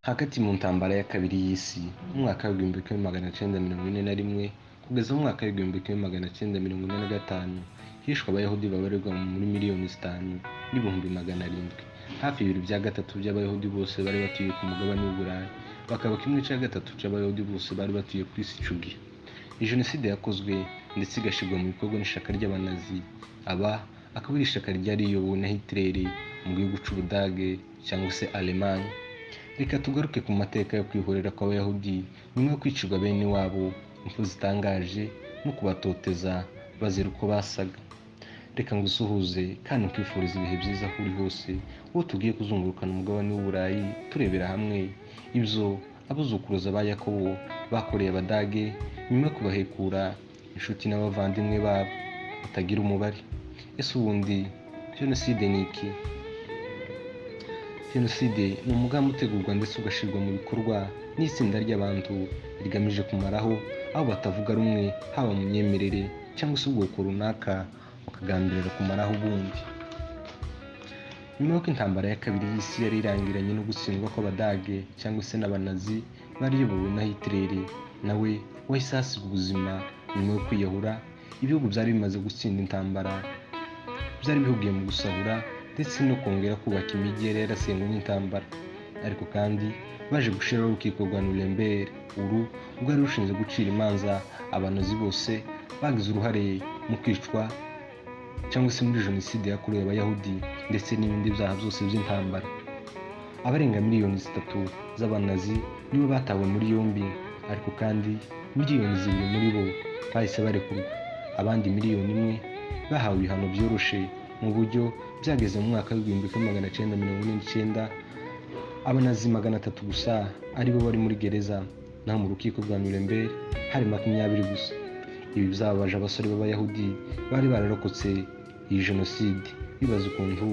Hagati mu ntambara ya kabiri y'isi, mu mwaka w'1941 kugeza mu mwaka w'1945, hishwe Abayahudi babarirwa muri 5,700,000, hafi 2/3 by'Abayahudi bose bari batuye ku mugabane w'Uburayi, bakaba 1/3 cy'Abayahudi bose bari batuye ku isi ico gihe. Ni jenoside yakozwe ndetse igashyirwa mu bikorwa n'ishyaka ry'Abanazi, aba akaba ari ishyaka ryari riyobowe na Hitler mu gihugu c'Ubudage cyangwa se Allemagne. Reka tugaruke ku mateka yo kwihorera kw'Abayahudi nyuma yo kwicirwa bene wabo, impfu zitangaje no kubatoteza bazira uko basaga. Reka ngusuhuze kandi nkwifurize ibihe byiza aho uri hose, uwo tugiye kuzungurukana umugabane w'Uburayi turebera hamwe ibyo abuzukuruza ba Yakobo bakoreye Abadage nyuma yo kubahekura inshuti n'abavandimwe babo batagira umubare. Ese ubundi jenoside ni iki? Jenoside ni umugambi utegurwa ndetse ugashyirwa mu bikorwa n'itsinda ry'abantu rigamije kumaraho abo batavuga rumwe, haba mu myemerere cyangwa se ubwoko runaka, bakagambirira kumaraho ubundi. Nyuma y'uko intambara ya kabiri y'isi yari irangiranye no gutsindwa kw'Abadage cyangwa se n'Abanazi bari bayobowe na Hitler, nawe wahise ahasiga ubuzima nyuma yo kwiyahura, ibihugu byari bimaze gutsinda intambara byari bihugiye mu gusahura ndetse no kongera kubaka imijyi yari yarasenywe n'intambara. Ariko kandi baje gushiraho urukiko rwa Nuremberg, uru rwari rushinzwe gucira imanza Abanazi bose bagize uruhare mu kwicwa cyangwa se muri jenoside yakorewe Abayahudi ndetse n'ibindi byaha byose by'intambara. Abarenga 3 miliyoni z'Abanazi nibo batawe muri yombi, ariko kandi 2 miliyoni muri bo bahise barekurwa, abandi 1 miliyoni bahawe ibihano byoroshe. Mu buryo byageze mu mwaka w'1949 Abanazi 300 gusa aribo bari muri gereza, naho mu rukiko rwa Nuremberg hari 20 gusa. Ibi byababaje abasore b'Abayahudi bari bararokotse iyi jenoside, bibaza ukuntu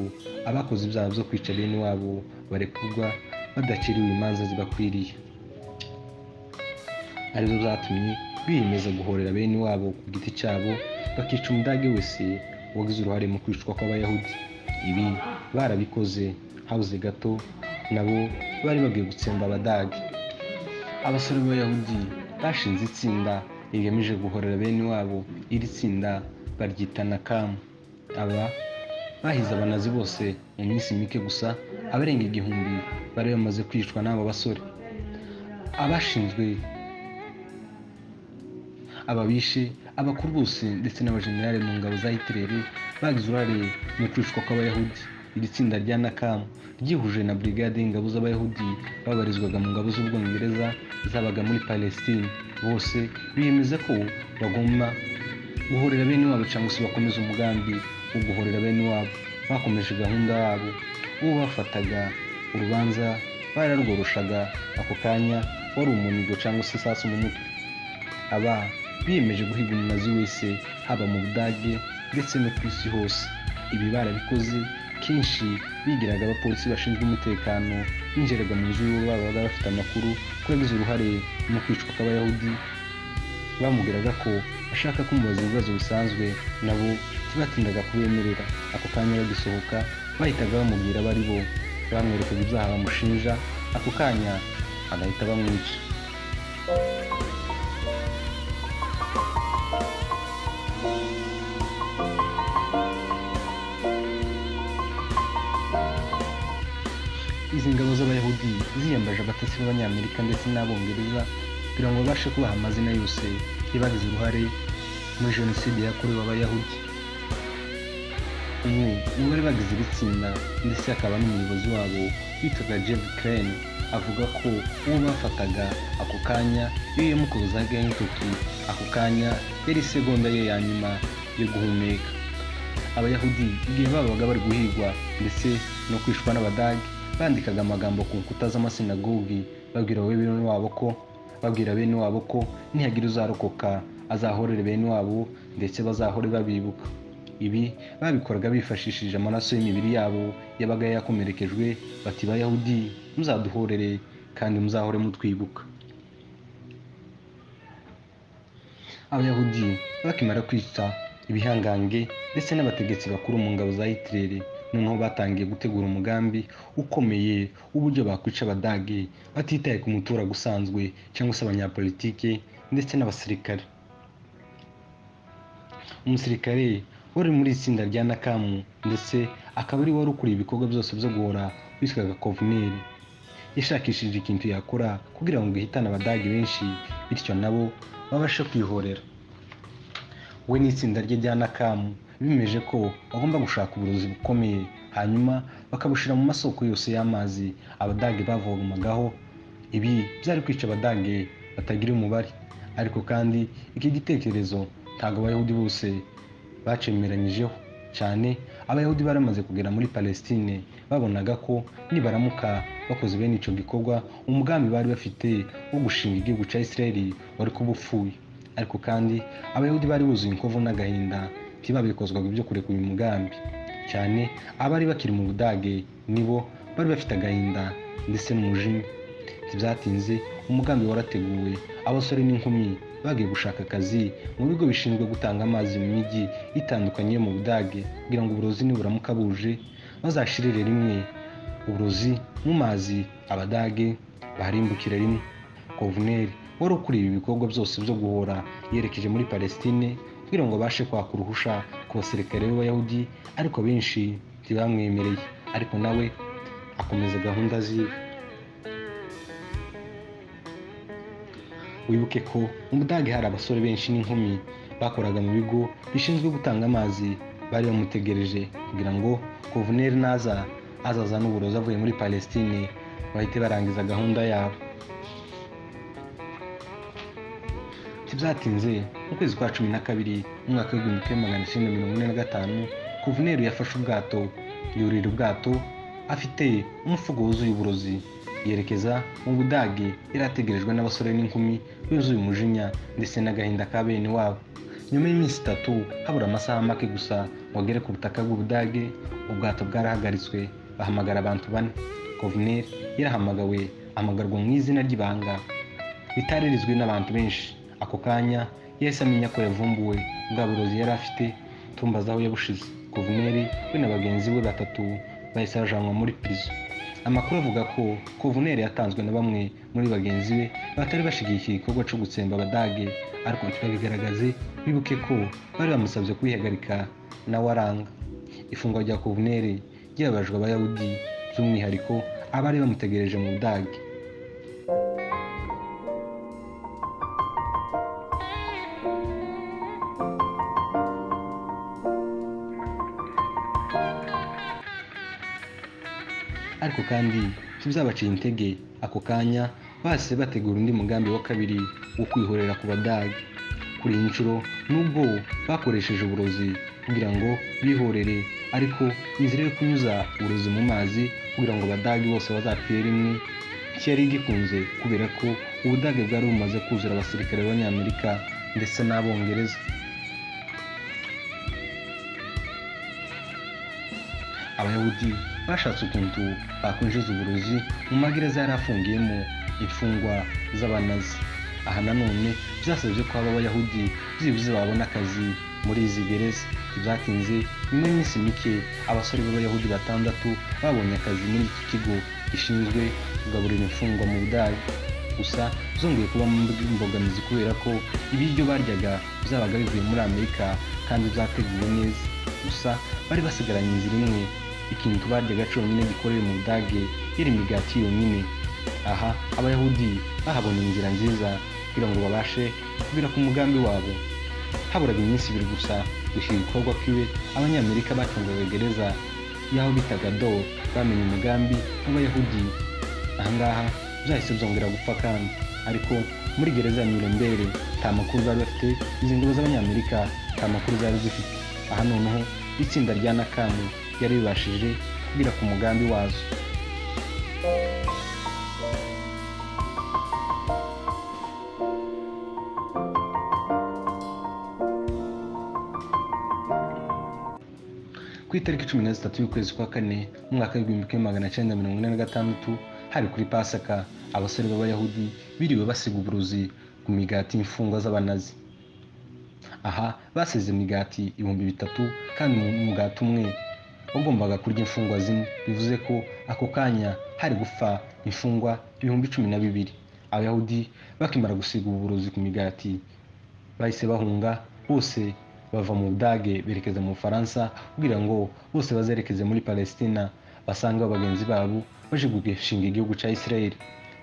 abakoze ibyaha byo kwica bene wabo barekurwa badaciriwe imanza zibakwiriye, aribyo byatumye biyemeza guhorera bene wabo ku giti cyabo, bakica Umudage wese wagize uruhare mu kwicwa kw'Abayahudi. Ibi barabikoze, habuze gato nabo bari bagiye gutsemba Abadage. Abasore b'Abayahudi bashinze itsinda rigamije guhorera bene wabo, iri tsinda baryita Nakamu. Aba bahize Abanazi bose mu minsi mike gusa, abarenga 1000 bari bamaze kwicwa n'aba basore. Abashinzwe ababishe, abakuru bose ndetse n'abajenerali mu ngabo za Hitler bagize uruhare mu kwicwa kw'Abayahudi. Iri tsinda rya Nakamu ryihuje na brigade y'ingabo z'Abayahudi babarizwaga mu ngabo z'Ubwongereza zabaga muri Palestine. Bose biyemeza ko bagomba guhorera bene wabo cyangwa se bakomeza umugambi wo guhorera bene wabo. Bakomeje gahunda yabo, uwo bafataga urubanza bararworoshaga ako kanya, wari umunigo cyangwa se isasu mu mutwe. Aba biyemeje guhiga Umunazi wese, haba mu Budage ndetse no ku isi hose. Ibi barabikoze kenshi, bigiraga abapolisi bashinzwe umutekano, binjiraga mu nzu y'uwo babaga bafite amakuru ko yagize uruhare mu kwicwa kw'Abayahudi. Bamubwiraga ko ashaka kumubaza ibibazo bisanzwe, nabo ntibatindaga kubemerera. Ako kanya bagisohoka bahitaga bamubwira abo ari bo, bamwerekaga ibyaha bamushinja, ako kanya agahita bamwica. Izi ngabo z'Abayahudi ziyambaje abatasi b'Abanyamerika ndetse n'Abongereza kugira ngo babashe kubaha amazina yose y'abagize uruhare muri jenoside yakorewe Abayahudi. Umwe mu bari bagize iri tsinda ndetse akaba n'umuyobozi wabo witwaga Jeff Crane, avuga ko uwo bafataga ako kanya iyo yamukozagaho intoki ako kanya yari isegonda ye ya nyuma yo guhumeka. Abayahudi igihe babaga bari guhigwa ndetse no kwicwa n'Abadage, bandikaga amagambo ku nkuta z'amasinagogi babwira bene wabo ko nihagira uzarokoka azahorere bene wabo ndetse bazahore babibuka. Ibi babikoraga bifashishije amaraso y'imibiri yabo yabaga yakomerekejwe, bati: "Bayahudi, muzaduhorere kandi muzahore mutwibuka." Abayahudi bakimara kwica ibihangange ndetse n'abategetsi bakuru mu ngabo za Hitler, Noneho batangiye gutegura umugambi ukomeye w'uburyo bakwica Abadage batitaye ku muturage usanzwe cyangwa se abanyapolitike ndetse n'abasirikare. Umusirikare wari muri itsinda rya Nakamu ndetse akaba ari wari ukuriye ibikorwa byose byo guhora witwaga Kovneri, yashakishije ikintu yakora kugira ngo gihitane Abadage benshi bityo nabo babashe kwihorera. We n'itsinda rye rya Nakamu bimeje ko bagomba gushaka uburozi bukomeye hanyuma bakabushyira mu masoko yose y'amazi Abadage bavomagaho. Ibi byari kwica Abadage batagira umubare. Ariko kandi iki gitekerezo ntabwo Abayahudi bose bacemeranyijeho cyane. Abayahudi baramaze kugera muri Palestine babonaga ko nibaramuka bakoze bene icyo gikorwa umugambi bari bafite wo gushinga igihugu cya Israel wari kuba upfuye. Ariko kandi Abayahudi bari buzuye inkovu n'agahinda, ntibabikozwaga ibyo kureka uyu mugambi. Cyane abari bakiri mu Budage nibo bari bafite agahinda ndetse n'umujinya. Ntibyatinze umugambi warateguwe, abasore n'inkumi bagiye gushaka akazi mu bigo bishinzwe gutanga amazi mu mijyi itandukanye yo mu Budage kugira ngo uburozi niburamuka buje bazashirire rimwe uburozi mu mazi Abadage baharimbukire rimwe. Kovneri wari ukuriye ibi bikorwa byose byo guhora yerekeje muri Palestine kugira ngo abashe kwaka uruhusha ku basirikare b'Abayahudi, ariko benshi ntibamwemereye, ariko nawe akomeza gahunda ziwe. Wibuke ko mu Budage hari abasore benshi n'inkumi bakoraga mu bigo bishinzwe gutanga amazi bari bamutegereje kugira ngo Kovneri naza azazana uburozi avuye muri Palestine bahite barangiza gahunda yabo. Ntibyatinze mu kwezi kwa 12 mu mwaka w'1945 Kovneri yafashe ubwato, yurira ubwato afite umufuko wuzuye uburozi yerekeza mu Budage. Yari ategerejwe n'abasore n'inkumi buzuye umujinya ndetse n'agahinda ka bene wabo. Nyuma y'iminsi 3 habura amasaha make gusa ngo agere ku butaka bw'Ubudage, ubwato bwarahagaritswe bahamagara abantu bane. Kovneri yarahamagawe, ahamagarwa mu izina ry'ibanga ritaririzwe n'abantu benshi. Ako kanya yahise amenya ko yavumbuwe bwa burozi yari afite, tumbaza aho yabushize. Kovneri we na bagenzi be batatu bahise bajanwa muri prison. Amakuru avuga ko Kovneri yatanzwe na bamwe muri bagenzi be batari bashigikiye igikorwa cyo gutsemba Abadage, ariko ntibabigaragaze. Bibuke ko bari bamusabye kwihagarika nawe aranga. Ifungwa rya Kovneri ryababajwe Abayahudi by'umwihariko abari bamutegereje mu Budage. Ariko kandi ntibizabaciye intege, ako kanya bahise bategura undi mugambi wa kabiri wo kwihorera ku Badage. Kuri iyi nshuro nubwo bakoresheje uburozi kugira ngo bihorere, ariko inzira yo kunyuza uburozi mu mazi kugira ngo Abadage bose bazapfire rimwe ntiyari igikunze, kubera ko Ubudage bwari bumaze kuzura abasirikare b'Abanyamerika ndetse n'Abongereza. Abayahudi bashatse ukuntu bakwinjiza uburozi mu magereza yari afungiyemo imfungwa z'Abanazi. Aha nanone byasabye ko aba Abayahudi byibuze babona akazi muri izi gereza. Ntibyatinze nyuma y'iminsi mike abasore b'Abayahudi 6 babonye akazi muri iki kigo gishinzwe kugaburira imfungwa mu Budage. Gusa zongeye kuba imbogamizi kubera ko ibiryo baryaga byabaga bivuye muri Amerika kandi byateguwe neza. Gusa bari basigaranye inzira imwe, ikintu baryaga cyonyine gikorera mu Budage yari imigati yonyine. Aha Abayahudi bahabona inzira nziza kugira ngo babashe kugera ku mugambi wabo. Haburaga iminsi 2 gusa gushyira igikorwa kiwe, Abanyamerika bacungaga gereza y'aho bitaga Dor bamenye umugambi w'Abayahudi. Ahangaha byahise byongera gupfa kandi, ariko muri gereza ya Nuremberg nta makuru bari bafite, izi ngabo z'Abanyamerika nta makuru zari zifite. Aha noneho itsinda rya Nakamu ryari ribashije kugera ku mugambi wazo. Ku itariki 13 y'ukwezi kwa kane mu mwaka w'1946 hari kuri Pasaka, abasore b'Abayahudi biriwe basiga uburozi ku migati y'imfungwa z'Abanazi. Aha basize imigati 3000 kandi umugati umwe wagombaga kurya imfungwa zimwe, bivuze ko ako kanya hari gupfa imfungwa 12,000. Abayahudi bakimara gusiga ubu burozi ku migati bahise bahunga bose, bava mu Budage berekeza mu Bufaransa kugira ngo bose bazerekeze muri Palestina basange bagenzi babo baje gushinga igihugu cya Israel.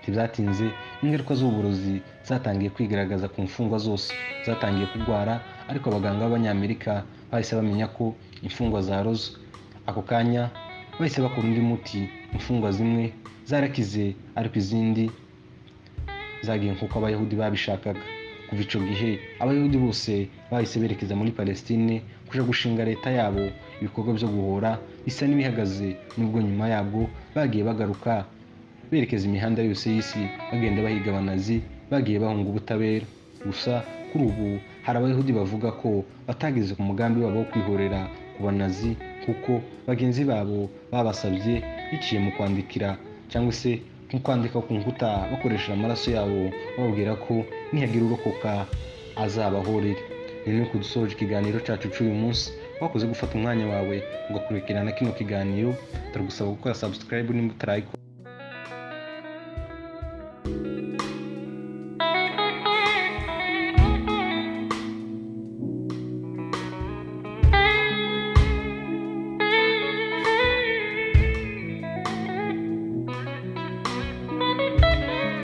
Ntibyatinze, ingaruka z'uburozi zatangiye kwigaragaza ku mfungwa zose, zatangiye kurwara, ariko abaganga b'Abanyamerika bahise bamenya ko imfungwa zarozwe. Ako kanya bahise bakora undi muti, imfungwa zimwe zarakize ariko izindi zagiye nk'uko Abayahudi babishakaga. Kuva icyo gihe Abayahudi bose bahise berekeza muri Palestine kuja gushinga leta yabo. Ibikorwa byo guhora bisa n'ibihagaze, nubwo nyuma yabwo bagiye bagaruka berekeza imihanda yose y'isi bagenda bahiga Abanazi bagiye bahunga ubutabera. Gusa kuri ubu hari Abayahudi bavuga ko batageze ku mugambi wabo wo kwihorera ku Banazi, kuko bagenzi babo babasabye biciye mu kwandikira cyangwa se mu kwandika ku nkuta bakoresheje amaraso yabo, bababwira ko nihagira urokoka azabahorera. Ni nuko dusoje ikiganiro cyacu cy'uyu munsi. Wakoze gufata umwanya wawe ugakurikirana kino kiganiro. Turagusaba gukora subscribe nimba utarayikora.